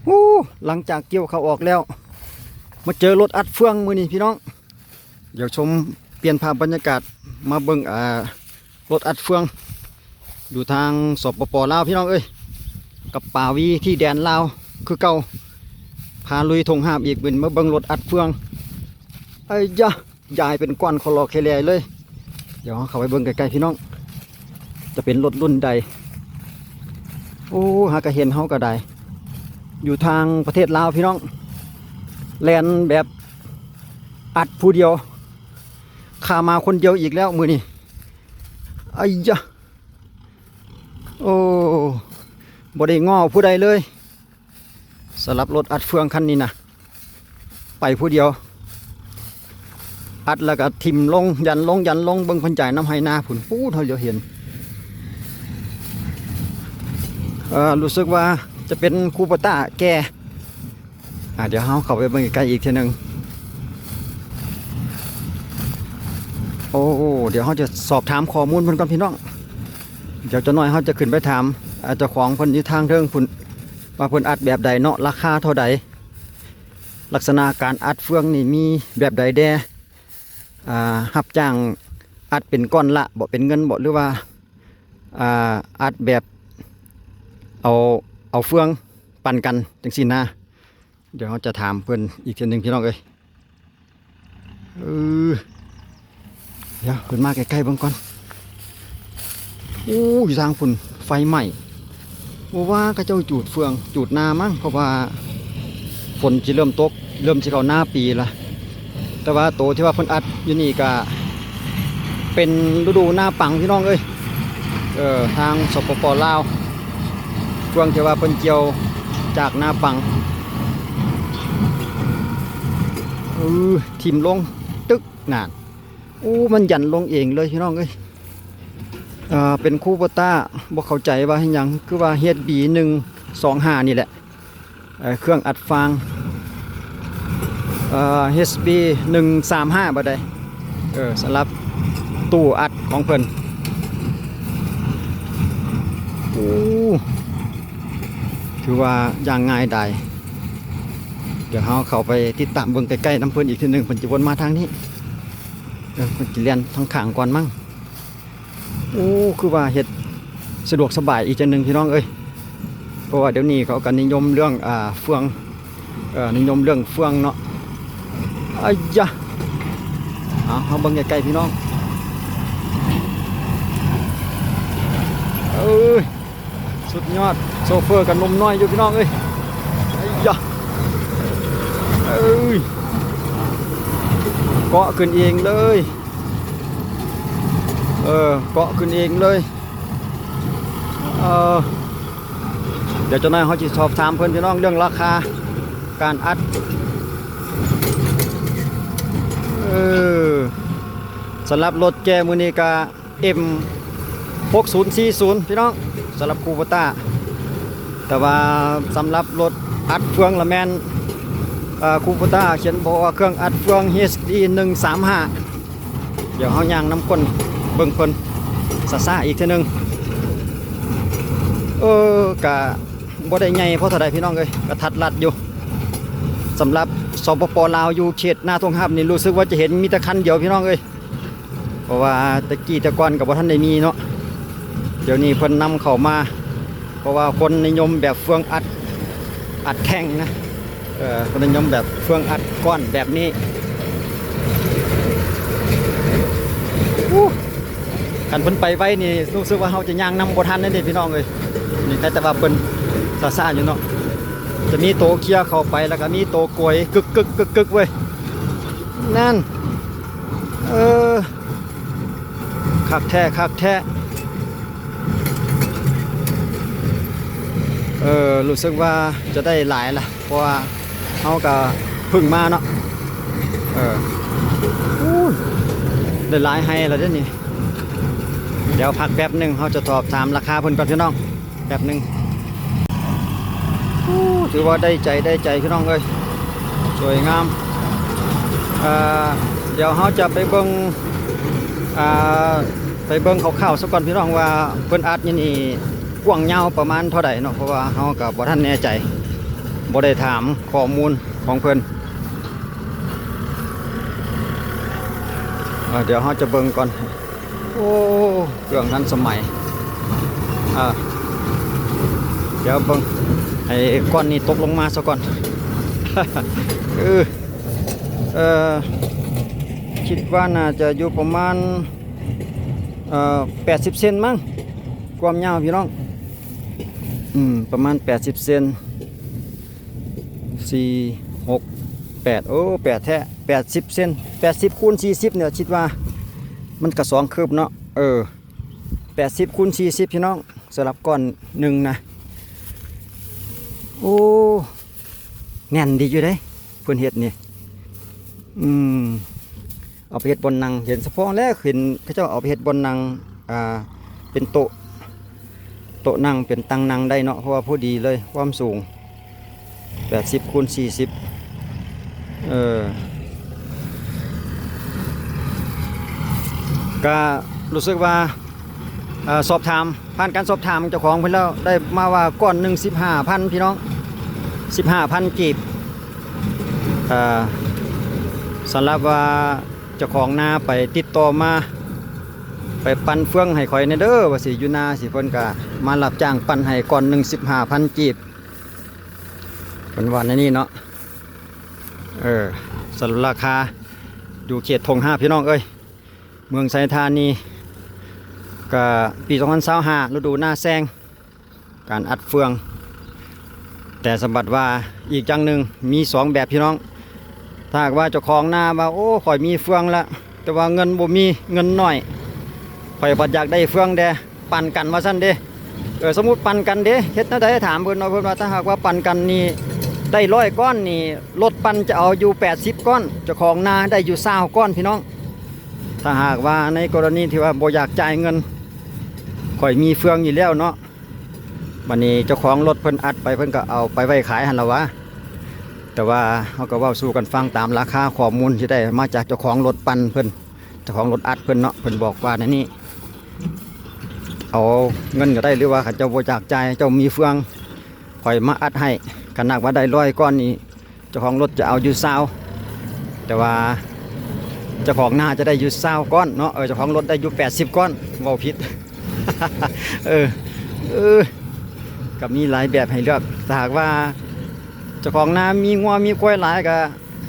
ໂອ້ ຫຼັງຈາກກ່ຽວເຂົ້າອອກແລ້ວ ມາເຈີລົດອັດເຟືອງມື້ນີ້ພີ່ນ້ອງ. ດຽວຊົມ ປ່ຽນພາບບັນຍາກາດ ມາເບິ່ງ ອ່າ ລົດອັດເຟືອງ ຢູ່ທາງ ສປປ ລາວ ພີ່ນ້ອງເອີຍ ກັບປາວີທີ່ແດນລາວຄືເກົ່າ. ພາລຸຍທົ່ງຫາບອີກ ເປັນມາເບິ່ງລົດອັດເຟືອງ. ໄອ້ຢາ ຢາຍເປັນກ້ອນຄໍລໍແຄແລເລີຍ. ດຽວເຮົາເຂົ້າໄປເບິ່ງໃກ້ໆ ພີ່ນ້ອງ ຈະເປັນລົດລຸ້ນໃດ. ໂອ້ ຫາກະເຫັນເຮົາກະໄດ້ ຢູ່ທາງປະເທດລາວ ພີ່ນ້ອງ ແລ່ນແບບອັດຜູ້ດຽວ ຂ້າມາຄົນດຽວອີກແລ້ວມື້ນີ້. ໄອ້ຢາ ໂອ້ ບໍ່ໄດ້ງໍຜູ້ໃດເລີຍ. ສຳລັບລົດອັດເຟືອງຄັນນີ້ນະ ໄປຜູ້ດຽວ ອັດແລ້ວກະຖິ້ມລົງ ຢັນລົງ ຢັນລົງ. ເບິ່ງເພິ່ນຢາຍນຳໄຮ່ນາພຸ້ນ ປູດ ເຮົາຈະເຫັນ ເອີ ຮູ້ສຶກວ່າຈະເປັນຄູໂບຕ້າແກ່. ອ່າ ດຽວເຮົາເຂົ້າໄປເບິ່ງໃກ້ໆ ອີກເທື່ອໜຶ່ງ. ໂອ້ ດຽວເຮົາຈະສອບຖາມຂໍ້ມູນເພິ່ນກ່ອນ ພີ່ນ້ອງ. ດຽວຈັກໜ້ອຍເຮົາຈະຂຶ້ນໄປຖາມ ອ່າ ເຈົ້າຂອງເພິ່ນຢູ່ທາງເທິງພຸ້ນ ວ່າເພິ່ນອັດແບບໃດເນາະ ລາຄາເທົ່າໃດ ລັກສະນະການອັດເຟືອງນີ້ມີແບບໃດແດ່? ອ່າ ຮັບຈ້າງອັດເປັນກ້ອນລະບໍ ເປັນເງິນບໍ ຫຼືວ່າ ອ່າ ອັດແບບເອົາ ເອົາເຟືອງປັນກັນຈັ່ງຊີ້ນະ. ດຽວເຮົາຈະຖາມເພິ່ນອີກເທື່ອໜຶ່ງ ພີ່ນ້ອງເອີຍ. ເອີ ດຽວເພິ່ນມາໃກ້ໆ ເບິ່ງກ່ອນ. ໂອ້ ຢູ່ທາງພຸ້ນໄຟໄໝ້. ບໍ່ວ່າເຂົາເຈົ້າຈູດເຟືອງຈູດນາມັ້ງ ເພາະວ່າຝົນຊິເລີ່ມຕົກ ເລີ່ມຊິເຂົ້ານາປີລະ. ແຕ່ວ່າໂຕທີ່ວ່າເພິ່ນອັດຢູ່ນີ້ກະເປັນລະດູນາປັງ ພີ່ນ້ອງເອີຍ. ເອີ ທາງ ສປປ ລາວ ເຟືອງທີ່ວ່າເພິ່ນກ່ຽວຈາກນາປັງ. ເອີ ຖິ້ມລົງ ຕຶກ ນັ້ນ. ໂອ້ ມັນຢັນລົງເອງເລີຍ ພີ່ນ້ອງເອີຍ. ເອີ ເປັນຄູໂບຕ້າ ບໍ່ເຂົ້າໃຈວ່າເຮັດຫຍັງ ຄືວ່າ ເອັດບີ ໜຶ່ງສອງຫ້າ ນີ້ແຫຼະ. ເອີ ເຄື່ອງອັດຟາງ ເອີ ເອັດບີ ໜຶ່ງສາມຫ້າ ບໍ່ໄດ້. ເອີ ສຳລັບຕູ້ອັດຂອງເພິ່ນ. ໂອ້ ຖືວ່າຢ່າງງ່າຍດາຍ. ດຽວເຮົາເຂົ້າໄປຕິດຕາມເບິ່ງໃກ້ໆ ນຳເພິ່ນອີກເທື່ອໜຶ່ງ ເພິ່ນຈະວົນມາທາງນີ້. ເອີ ເພິ່ນຈະແລ່ນທາງຂ້າງກ່ອນມັ້ງ. ໂອ້ ຄືວ່າເຮັດສະດວກສະບາຍອີກຈັ່ງໜຶ່ງ ພີ່ນ້ອງເອີຍ. ເພາະວ່າດຽວນີ້ເຂົາກໍນິຍົມເລື່ອງ ອ່າ ເຟືອງ ເອີ ນິຍົມເລື່ອງເຟືອງເນາະ. ອາຢາ ເອົາ ເຮົາເບິ່ງໃກ້ໆ ພີ່ນ້ອງ. ເອີຍ ສຸດຍອດ ໂຊເຟີກໍໜຸ່ມນ້ອຍຢູ່ ພີ່ນ້ອງເອີຍ. ອາຢາ ເອີຍ ເກາະຂຶ້ນເອງເລີຍ. ເອີ ເກາະຂຶ້ນເອງເລີຍ. ເອີ ດຽວຈັກໜ້ອຍເຮົາຊິສອບຖາມເພິ່ນ ພີ່ນ້ອງ ເລື່ອງລາຄາການອັດ. ເອີ ສຳລັບລົດແກ່ມື້ນີ້ກະ ເອັມ ຫົກສູນສີ່ສູນ ພີ່ນ້ອງ ສຳລັບຄູໂບຕ້າ. ແຕ່ວ່າສຳລັບລົດອັດເຟືອງລະແມ່ນ ເອີ ຄູໂບຕ້າຂຽນບອກວ່າເຄື່ອງອັດເຟືອງ ເອັດບີ ໜຶ່ງສາມຫ້າ. ດຽວເຮົາຍ່າງນຳກົ້ນເບິ່ງເພິ່ນຊ້າໆ ອີກເທື່ອໜຶ່ງ. ເອີ ກະບໍ່ໄດ້ໃຫຍ່ພໍເທົ່າໃດ ພີ່ນ້ອງເອີຍ ກະທັດລັດຢູ່. ສຳລັບ ສປປ ລາວ ຢູ່ເຂດນາທົ່ງຫາບນີ້ ຮູ້ສຶກວ່າຈະເຫັນມີແຕ່ຄັນດຽວ ພີ່ນ້ອງເອີຍ. ເພາະວ່າແຕ່ກີ້ແຕ່ກ່ອນກໍບໍ່ທັນໄດ້ມີເນາະ, ດຽວນີ້ເພິ່ນນຳເຂົ້າມາ ເພາະວ່າຄົນນິຍົມແບບເຟືອງອັດ ອັດແທ່ງນະ, ເອີ ຄົນນິຍົມແບບເຟືອງອັດກ້ອນແບບນີ້. ອູ້ ຄັນເພິ່ນໄປໄວນີ້ ຮູ້ສຶກວ່າເຮົາຈະຍ່າງນຳບໍ່ທັນເດ້ພີ່ນ້ອງເອີຍ. ນີ້ແຕ່ວ່າເພິ່ນຊ້າໆຢູ່ເນາະ, ຈະມີໂຕເຄຍເຂົ້າໄປ ແລ້ວກໍມີໂຕໂກຍກຶກໆໆເວີຍ ນັ້ນ. ເອີ ຄັກແທ້ ຄັກແທ້. ເອີ ຮູ້ສຶກວ່າຈະໄດ້ຫຼາຍລະ ເພາະວ່າເຮົາກະເພິ່ງມາເນາະ. ເອີ ອູ້ຍ ໄດ້ຫຼາຍໄຮ່ລະເດ້ນີ້. ດຽວພັກແປັບໜຶ່ງ ເຮົາຈະສອບຖາມລາຄາເພິ່ນກ່ອນພີ່ນ້ອງ. ແປັບໜຶ່ງ. ໂອ້ ຖືວ່າໄດ້ໃຈ ໄດ້ໃຈພີ່ນ້ອງເອີຍ ສວຍງາມ. ເອີ ດຽວເຮົາຈະໄປເບິ່ງ ອ່າ ໄປເບິ່ງຄ່າວໆຊະກ່ອນພີ່ນ້ອງ ວ່າເພິ່ນອັດຢູ່ນີ້ກວ້າງຍາວປະມານເທົ່າໃດເນາະ, ເພາະວ່າເຮົາກໍບໍ່ທັນແນ່ໃຈ. ບໍ່ໄດ້ຖາມຂໍ້ມູນຂອງເພິ່ນ. ເອີ ດຽວເຮົາຈະເບິ່ງກ່ອນ. ໂອ້ ເຄື່ອງທັນສະໄໝ. ເອີ ດຽວເບິ່ງ ໃຫ້ກ້ອນນີ້ຕົກລົງມາຊະກ່ອນ. ເອີ ເອີ ຄິດວ່າໜ້າຈະຢູ່ປະມານ ເອີ ແປດສິບເຊັນມັ້ງ ຄວາມຍາວພີ່ນ້ອງ. ອືມ ປະມານແປດສິບເຊັນ ສີ່ ຫົກ ແປດ ໂອ້ ແປດແທ້ ແປດສິບເຊັນ ແປດສິບຄູນສີ່ສິບນີ້ ຄິດວ່າມັນກະສອງຄືບເນາະ. ເອີ ແປດສິບຄູນສີ່ສິບ ພີ່ນ້ອງ ສຳລັບກ້ອນໜຶ່ງນະ. ໂອ້ ແໜ້ນດີຢູ່ເດ້ ເພິ່ນເຮັດນີ້. ອືມ ເອົາໄປເຮັດບ່ອນນັ່ງ ເຫັນສະເພາະແລ້ວ ເຫັນເຂົາເຈົ້າເອົາໄປເຮັດບ່ອນນັ່ງ ອ່າ ເປັນໂຕະ ໂຕະນັ່ງ ເປັນຕັ່ງນັ່ງໄດ້ເນາະ ເພາະວ່າພໍດີເລີຍ ຄວາມສູງແປດສິບຄູນສີ່ສິບ. ເອີ ກະຮູ້ສຶກວ່າ ເອີ ສອບຖາມ ຜ່ານການສອບຖາມເຈົ້າຂອງເພິ່ນແລ້ວ ໄດ້ມາວ່າກ້ອນໜຶ່ງສິບຫ້າພັນ ພີ່ນ້ອງ ສິບຫ້າພັນກີບ. ເອີ ສຳລັບວ່າເຈົ້າຂອງນາໄປຕິດຕໍ່ມາ ໄປປັ່ນເຟືອງໃຫ້ຂ້ອຍແດ່ເດີ ວ່າຊິ ຢູ່ນາຊິ ເພິ່ນກະມາຮັບຈ້າງປັ່ນໃຫ້ກ້ອນໜຶ່ງສິບຫ້າພັນກີບ ເພິ່ນວ່າແນວນີ້ເນາະ. ເອີ ສະຫຼຸບລາຄາຢູ່ເຂດທົ່ງຫາ ພີ່ນ້ອງເອີຍ ເມືອງໄຊທານີ ກະປີສອງພັນຊາວຫ້າ ລະດູນາແຊງ ການອັດເຟືອງ. ແຕ່ສຳບັດວ່າອີກຢ່າງໜຶ່ງ ມີສອງແບບ ພີ່ນ້ອງ. ຖ້າຫາກວ່າເຈົ້າຂອງນາວ່າ ໂອ້ ຂ້ອຍມີເຟືອງລະ ແຕ່ວ່າເງິນບໍ່ມີ ເງິນໜ້ອຍ ຂ້ອຍບັດຢາກໄດ້ເຟືອງແດ່ ປັນກັນວ່າຊັ້ນເດ້. ເອີ ສົມມຸດປັນກັນເດ້ ເຮັດແນວໃດ? ຖາມເພິ່ນເນາະ ເພິ່ນວ່າຖ້າຫາກວ່າປັນກັນນີ້ໄດ້ຮ້ອຍກ້ອນນີ້ ລົດປັ່ນຈະເອົາຢູ່ແປດສິບກ້ອນ ເຈົ້າຂອງນາໄດ້ຢູ່ຊາວກ້ອນ ພີ່ນ້ອງ. ຖ້າຫາກວ່າໃນກໍລະນີທີ່ວ່າບໍ່ຢາກຈ່າຍເງິນ ຂ້ອຍມີເຟືອງຢູ່ແລ້ວເນາະ. ບັດນີ້ເຈົ້າຂອງລົດເພິ່ນອັດໄປ ເພິ່ນກໍເອົາໄປໄວ້ຂາຍຫັ້ນລະຫວາ. ແຕ່ວ່າເຮົາກໍເວົ້າສູ່ກັນຟັງຕາມລາຄາຂໍ້ມູນທີ່ໄດ້ມາຈາກເຈົ້າຂອງລົດປັ່ນເພິ່ນ ເຈົ້າຂອງລົດອັດເພິ່ນເນາະ ເພິ່ນບອກວ່າແນວນີ້ ເອົາເງິນກໍໄດ້ ຫຼືວ່າຄັນເຈົ້າບໍ່ຢາກຈ່າຍ ເຈົ້າມີເຟືອງ ຂ້ອຍມາອັດໃຫ້. ຄັນຫາກວ່າໄດ້ຮ້ອຍກ້ອນນີ້ ເຈົ້າຂອງລົດຈະເອົາຢູ່ຊາວ ແຕ່ວ່າເຈົ້າຂອງນາຈະໄດ້ຢູ່ຊາວກ້ອນເນາະ. ເອີ ເຈົ້າຂອງລົດໄດ້ຢູ່ແປດສິບກ້ອນ ເວົ້າຜິດ. ເອີ ເອີ ກໍມີຫຼາຍແບບໃຫ້ເລືອກ. ຖ້າຫາກວ່າເຈົ້າຂອງນາມີງົວມີຄວາຍຫຼາຍ ກໍ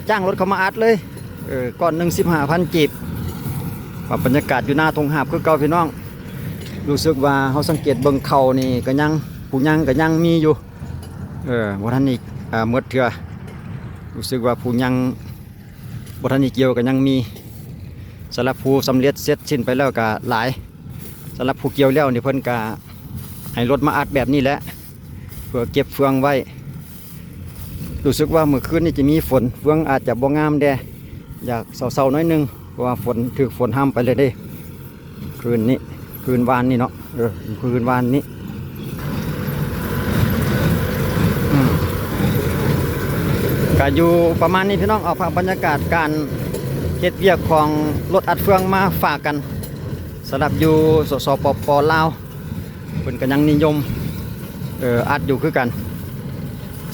ຈ້າງລົດເຂົ້າມາອັດເລີຍ ເອີ ກ້ອນໜຶ່ງສິບຫ້າພັນກີບ. ວ່າບັນຍາກາດຢູ່ນາທົ່ງຫາບຄືເກົ່າ ພີ່ນ້ອງ. ຮູ້ສຶກວ່າເຮົາສັງເກດເບິ່ງເຂົ້ານີ້ກໍຍັງ ຜູ້ຍັງກໍຍັງມີຢູ່ ເອີ ບໍ່ທັນໄດ້ ເອີ ໝົດເທື່ອ. ຮູ້ສຶກວ່າຜູ້ຍັງບໍ່ທັນໄດ້ກ່ຽວກໍຍັງມີ. ສຳລັບຜູ້ສຳເລັດເສັດສິ້ນໄປແລ້ວກໍຫຼາຍ. ສຳລັບຜູ້ກ່ຽວແລ້ວນີ້ ເພິ່ນກໍໃຫ້ລົດມາອັດແບບນີ້ແຫຼະ ເພື່ອເກັບເຟືອງໄວ້. ຮູ້ສຶກວ່າມື້ຄືນນີ້ຈະມີຝົນ ເຟືອງອາດຈະບໍ່ງາມແດ່ ຢາກເຊົາໆໜ້ອຍໜຶ່ງ ເພາະວ່າຝົນ ຖືກຝົນຫ້ຳໄປເລີຍເດ້ ຄືນນີ້ ຄືນວານນີ້ເນາະ. ເອີ ຄືນວານນີ້ ອືມ ກະຢູ່ປະມານນີ້ ພີ່ນ້ອງ. ເອົາພາບບັນຍາກາດການເຮັດວຽກຂອງລົດອັດເຟືອງມາຝາກກັນ ສຳລັບຢູ່ ສ ສປປ ລາວ ເພິ່ນກໍຍັງນິຍົມ ເອີ ອັດຢູ່ຄືກັນ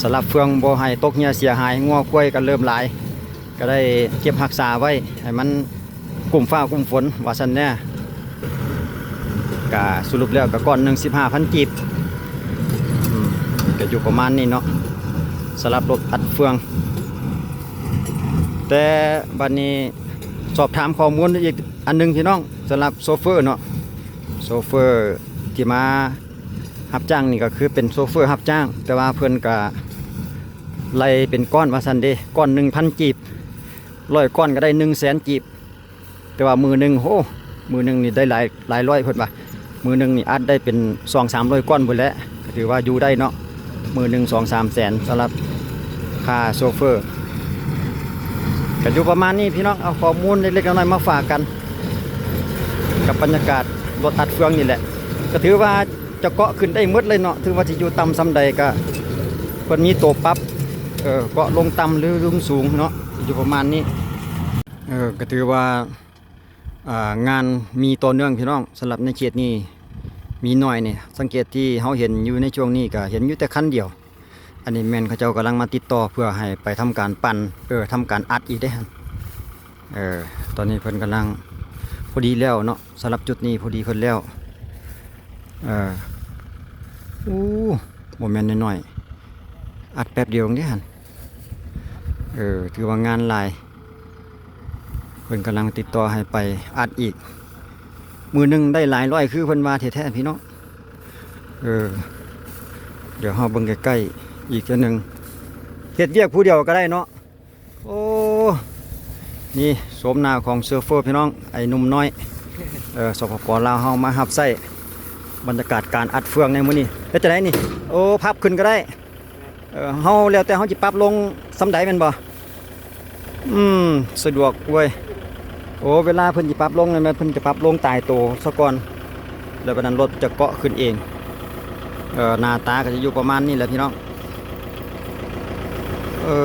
ສຳລັບເຟືອງບໍ່ໃຫ້ຕົກເຫື່ອເສຍຫາຍ. ງົວຄວາຍກໍເລີ່ມຫຼາຍ ກໍໄດ້ເກັບຮັກສາໄວ້ໃຫ້ມັນກຸ້ມຟ້າກຸ້ມຝົນວ່າຊັ້ນແດ່. ກະສະຫຼຸບແລ້ວກະກ້ອນໜຶ່ງສິບຫ້າພັນກີບ ອືມ ກະຢູ່ປະມານນີ້ເນາະ ສຳລັບລົດອັດເຟືອງ. ແຕ່ບັດນີ້ສອບຖາມຂໍ້ມູນອີກອັນໜຶ່ງ ພີ່ນ້ອງ ສຳລັບໂຊເຟີເນາະ ໂຊເຟີທີ່ມາຮັບຈ້າງນີ້ ກໍຄືເປັນໂຊເຟີຮັບຈ້າງ ແຕ່ວ່າເພິ່ນກະໄລ່ເປັນກ້ອນວ່າຊັ້ນເດ້ ກ້ອນໜຶ່ງພັນກີບ ຮ້ອຍກ້ອນກໍໄດ້ໜຶ່ງແສນກີບ. ແຕ່ວ່າມື້ໜຶ່ງ ໂຫ ມື້ໜຶ່ງນີ້ໄດ້ຫຼາຍ ຫຼາຍຮ້ອຍ ເພິ່ນວ່າ ມື້ໜຶ່ງນີ້ອັດໄດ້ເປັນສອງສາມຮ້ອຍກ້ອນພຸ້ນແຫຼະ ກໍຖືວ່າຢູ່ໄດ້ເນາະ. ມື້ໜຶ່ງສອງສາມແສນ ສຳລັບຄ່າໂຊເຟີ ກໍຢູ່ປະມານນີ້ ພີ່ນ້ອງ. ເອົາຂໍ້ມູນເລັກໆນ້ອຍໆມາຝາກກັນ ກັບບັນຍາກາດລົດອັດເຟືອງນີ້ແຫຼະ ກໍຖືວ່າຈະເກາະຂຶ້ນໄດ້ໝົດເລີຍເນາະ. ຖືວ່າຊິຢູ່ຕ່ຳສ່ຳໃດກໍເພິ່ນມີໂຕປັບ ເອີ ເກາະລົງຕ່ຳ ຫຼື ລົງສູງເນາະ ຢູ່ປະມານນີ້. ເອີ ກໍຖືວ່າ ອ່າ ງານມີຕໍ່ເນື່ອງ ພີ່ນ້ອງ. ສຳລັບໃນເຂດນີ້ມີໜ້ອຍນີ້ ສັງເກດທີ່ເຮົາເຫັນຢູ່ໃນຊ່ວງນີ້ ກໍເຫັນຢູ່ແຕ່ຄັນດຽວ ອັນນີ້ແມ່ນເຂົາເຈົ້າກຳລັງມາຕິດຕໍ່ເພື່ອໃຫ້ໄປທຳການປັ່ນ ເອີ ທຳການອັດອີກເດ້ຫັ້ນ. ເອີ ຕອນນີ້ເພິ່ນກຳລັງ ພໍດີແລ້ວເນາະ ສຳລັບຈຸດນີ້ພໍດີເພິ່ນແລ້ວ. ເອີ ໂອ້ ບໍ່ແມ່ນນ້ອຍໆ ອັດແປັບດຽວເອງເດ້ຫັ້ນ. ເອີ ຖືວ່າງານຫຼາຍ ເພິ່ນກຳລັງຕິດຕໍ່ໃຫ້ໄປອັດອີກ ມື້ໜຶ່ງໄດ້ຫຼາຍຮ້ອຍຄືເພິ່ນວ່າແທ້ໆ ພີ່ນ້ອງ. ເອີ ດຽວເຮົາເບິ່ງໃກ້ໆ ອີກເທື່ອໜຶ່ງ ເຮັດວຽກຜູ້ດຽວກໍໄດ້ເນາະ. ໂອ້ ນີ້ໂສມໜ້າຂອງໂຊເຟີພີ່ນ້ອງ ໄອ້ໜຸ່ມນ້ອຍ ເອີ ສປປ ລາວເຮົາມາຮັບໃຊ້ບັນຍາກາດການອັດເຟືອງໃນມື້ນີ້. ເຮັດຈັ່ງໃດນີ້? ໂອ້ ພັບຂຶ້ນກໍໄດ້. ເອີ ເຮົາແລ້ວແຕ່ເຮົາຊິປັບລົງສ່ຳໃດແມ່ນບໍ່? ອືມ ສະດວກເວີຍ. ໂອ້ ເວລາເພິ່ນຊິປັບລົງນັ້ນແມ່ນເພິ່ນຈະປັບລົງຕາຍໂຕຊະກ່ອນ ແລ້ວບາດນັ້ນລົດຈະເກາະຂຶ້ນເອງ. ເອີ ໜ້າຕາກໍຈະຢູ່ປະມານນີ້ແຫຼະພີ່ນ້ອງ. ເອີ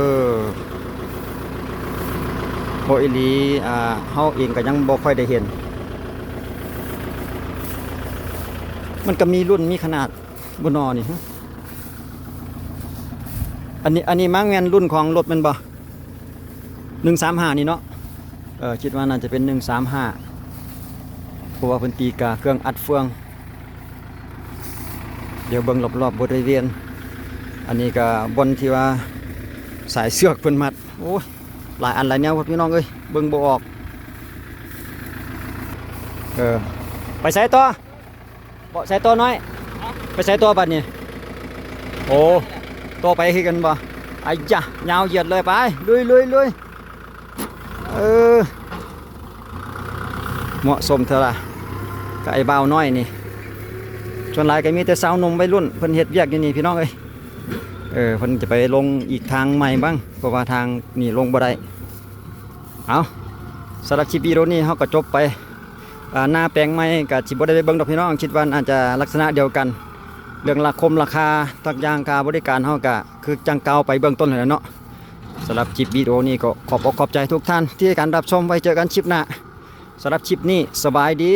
ເພາະອີ່ຫຼີ ອ່າ ເຮົາເອງກໍຍັງບໍ່ຄ່ອຍໄດ້ເຫັນ. ມັນກໍມີລຸ້ນມີຂະໜາດບໍ່ນໍນີ້? ອັນນີ້ ອັນນີ້ມັນແມ່ນລຸ້ນຂອງລົດແມ່ນບໍ່? ໜຶ່ງສາມຫ້ານີ້ເນາະ. ເອີ ຄິດວ່າໜ້າຈະເປັນໜຶ່ງສາມຫ້າ ເພາະວ່າເພິ່ນຕີກາເຄື່ອງອັດເຟືອງ. ດຽວເບິ່ງລອບໆບໍລິເວນ. ອັນນີ້ກໍບ່ອນທີ່ວ່າສາຍເຊືອກເພິ່ນມັດ. ໂອ້ຍ ຫຼາຍອັນຫຼາຍແນວໂພດພີ່ນ້ອງເອີຍ ເບິ່ງບໍ່ອອກ. ເອີ ໄປໃສຕໍ່? ເບາະໃສ່ຕໍ່ໜ້ອຍ ໄປໃສ່ຕໍ່ບັດນີ້? ໂອ້ ຕໍ່ໄປຄືກັນບໍ່? ອາຍະ ຍາວຢຽດເລີຍ ໄປ ລຸຍ ລຸຍ ລຸຍ. ເອີ ເໝາະສົມເທື່ອລະ ກັບໄອ້ບ່າວນ້ອຍນີ້. ສ່ວນຫຼາຍກໍມີແຕ່ຊາວໜຸ່ມໄວລຸ້ນ ເພິ່ນເຮັດວຽກຢູ່ນີ້ພີ່ນ້ອງເອີຍ. ເອີ ເພິ່ນຈະໄປລົງອີກທາງໃໝ່ບ້າງ ເພາະວ່າທາງນີ້ລົງບໍ່ໄດ້. ເອົາ ສຳລັບຄລິບວິດີໂອນີ້ເຮົາກໍຈົບໄປ. ອ່າ ນາແປງໃໝ່ກໍຊິບໍ່ໄດ້ໄປເບິ່ງດອກພີ່ນ້ອງ ຄິດວ່າໜ້າຈະລັກສະນະດຽວກັນ. ເລື່ອງລາຄົມລາຄາ ທັກຢ່າງຄ່າບໍລິການເຮົາກໍຄືຈັ່ງກ່າວໄປເບື້ອງຕົ້ນຫັ້ນແຫຼະເນາະ. ສຳລັບຄລິບວິດີໂອນີ້ກໍຂອບອົກຂອບໃຈທຸກທ່ານທີ່ໃຫ້ການຮັບຊົມ. ໄວ້ເຈີກັນຄລິບໜ້າ. ສຳລັບຄລິບນີ້ ສະບາຍດີ.